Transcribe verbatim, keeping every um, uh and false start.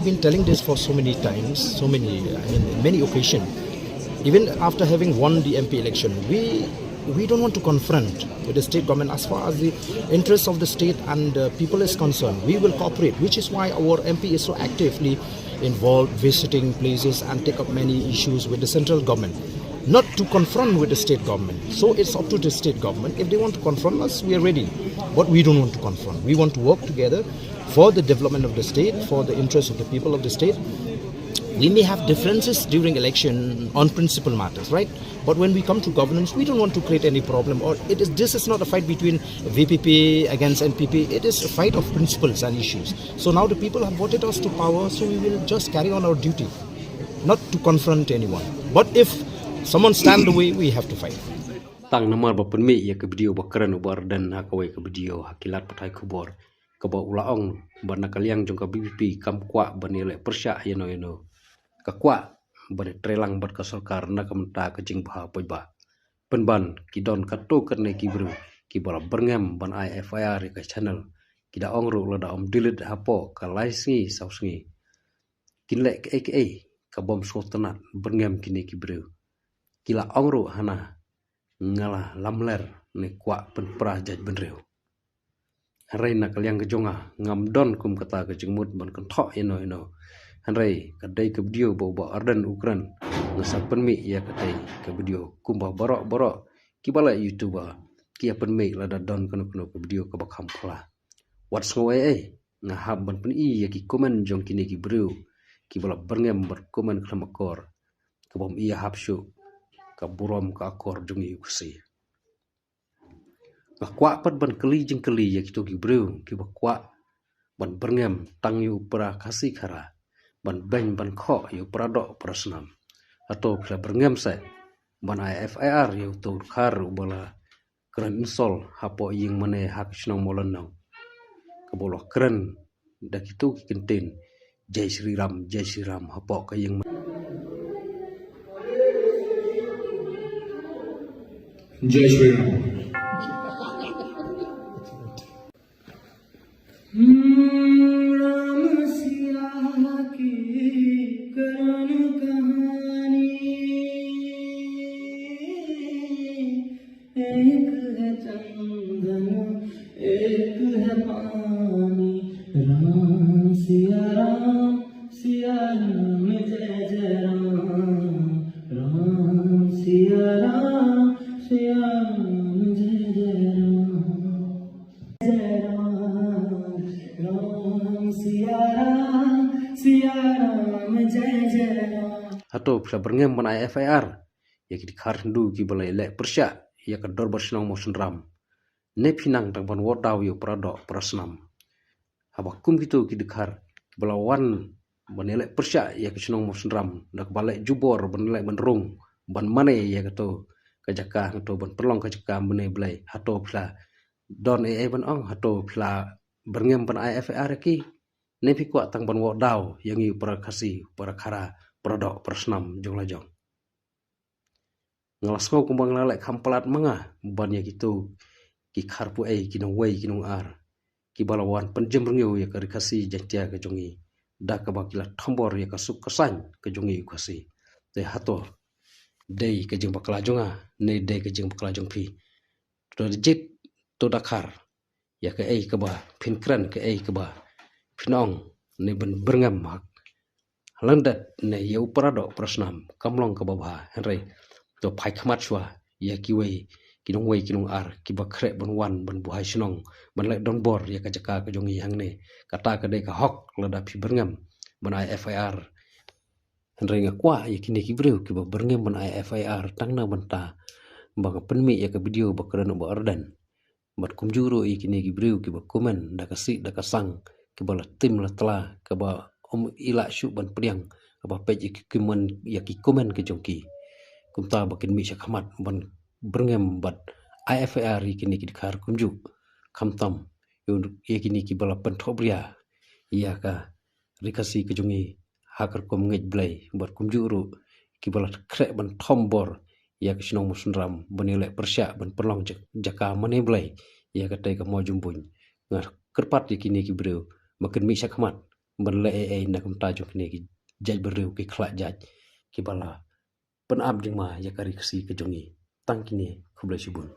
Been telling this for so many times, so many, I mean, in many occasions. Even after having won the M P election, we we don't want to confront with the state government as far as the interests of the state and the people is concerned. We will cooperate, which is why our M P is so actively involved, visiting places and take up many issues with the central government. Not to confront with the state government. So it's up to the state government. If they want to confront us, we are ready. But we don't want to confront. We want to work together for the development of the state, for the interests of the people of the state. We may have differences during election on principal matters, right? But when we come to governance, we don't want to create any problem. Or it is this is not a fight between V P P against N P P. It is a fight of principles and issues. So now the people have voted us to power, so we will just carry on our duty, not to confront anyone. But if someone stand the way, we have to fight. Tang namar ba pynmih ïa ka video ba kren u Bah Ardent ha kawei ka video ha ki lad pathai khubor, kaba u la ong ba na ka liang jong ka V P P kam kwah ban ïaleh pyrshah ïano ïano. Ka kwah ban ïatreilang bad ka sorkar na ka bynta ka jingbha paidbah. Pynban ki don katto katne ki briew kiba la byrngem ban ai F I R ïa ka channel. Ki da ong ruh lada ym delete hapoh ka lai sngi saw sngi, kin leh kaei kaei ka bym sngewtynnat. Byrngem kine ki briew. Ki la ong ruh hana nga la lamler ne kwah pynpra jaitbynriew. Hynrei na ka liang ka jong nga ngam don kum kata ka jingmut ban kynthoh ïano ïano. Hynrei ka dei ka video ba u Bah Ardent u kren, nga sa pynmih ïa katei ka video. Kumba baroh baroh kiba leh YouTuber ki ïa pynmih lada don kano kano ka video kaba kham phylla. Wat sngew ei ei, nga hap ban pyni ïa ki comment jong kine ki briew kiba la byrngem bad comment khlem akor, kaba ym ïa hap shuh ka burom ka akor jong ngi u Khasi. Nga kwah pat ban kylli jingkylli ïa kito ki briew kiba kwah ban byrngem tang ïa u para Khasi Khara, ban beiñ ban khoh ïa u para doh para snam. Hato phi la byrngem seh ban ai F I R ïa uto u dkhar uba la kren insult hapoh ïing mane ha ka shnong Mawlynnong, kaba u la kren da kito ki kyntien Jai Shri Ram, Jai Shri Ram hapoh ka ïing mane. Jai Shri Ram. राम सिया की करुण कहानी। एक है चंदन, एक है पानी। राम सिया राम, सिया राम जय जय राम। राम सिया राम, सिया राम जय जय राम। जय राम, राम सिया राम, सिया राम जय जय राम। Hato phi la byrngem ban ai F I R ïa ki dkhar Hindu kiba la ïaleh pyrshah ïa ka dorbar shnong Mawsynram? Ne phi nang tang ban wad daw ïa u para doh para snam? Haba kum kito ki dkhar kiba la wan ban ïaleh pyrshah ïa ka shnong Mawsynram da kaba leh jubor ban leh ban rung ban mane ïa kato ka jaka, hato ban pynlong ka jaka mane blei, hato phi la don ei ei ban ong? Hato phi la byrngem ban ai F I R ïa ki? Ne phi kwah tang ban wad daw ïa ngi u para Khasi, u para Khara, para doh para snam jong la jong? Nga la sngew kumba nga la leh kham palat ma nga ban ïa kito ki kharpuei, ki nongwei ki nongar kiba la wan pynjem rngiew ïa ka Ri Khasi Jaiñtia ka jong ngi da kaba ki la thombor ïa ka suk ka saiñ ka jong ngi u Khasi. Te hato dei ka jingbakla jong nga ne dei ka jingbakla jong phi? To da jied, to da khar ïa kaei kaba phin kren, kaei kaba phin ong, ne ban byrngem ha lyndet ne ïa u para doh para snam kam long kaba bha. Hynrei to phai khmat shuwa ïa kiwei ki nongwei ki nongar kiba khreh ban wan ban buhai shnong ban leh donbor ïa ka jaka ka jong ngi hangne. Kata ka dei ka hok lada phi byrngem ban ai F I R. Hynrei nga kwah ïa kine ki briew kiba byrngem ban ai F I R tang na bynta ba nga pynmih ïa ka video ba kren u Bah Ardent. Bad kumjuh ruh ïa kine ki briew kiba comment da ka sih da ka sang, kiba la tim la tla, kaba ym i lah shuh ban pdiang, kaba peit ïa ki comment, ïa ki comment ki jong ki. Kumta ba kin mih sha khmat ban byrngem bad ai F I R ïa kine ki dkhar kumjuh. Khamtam ïa kine kiba la pynthohbria ïa ka Ri Khasi ka jong ngi ha ka rukom ngeit Blei, bad kumjuh ruh kiba la khreh ban thombor ïa ka shnong Mawsynram ban ïaleh pyrshah ban pynlong ja-, jaka mane blei ïa katei ka mawjymbuiñ. Nga kyrpad ïa kine ki briew ba kin mih sha khmat ban leh ei ei na ka bynta jong kine ki jait bynriew ki khlad jait kiba la pynap jingma ïa ka ri Khasi ka jong ngi. Tang kine, khublei shibun.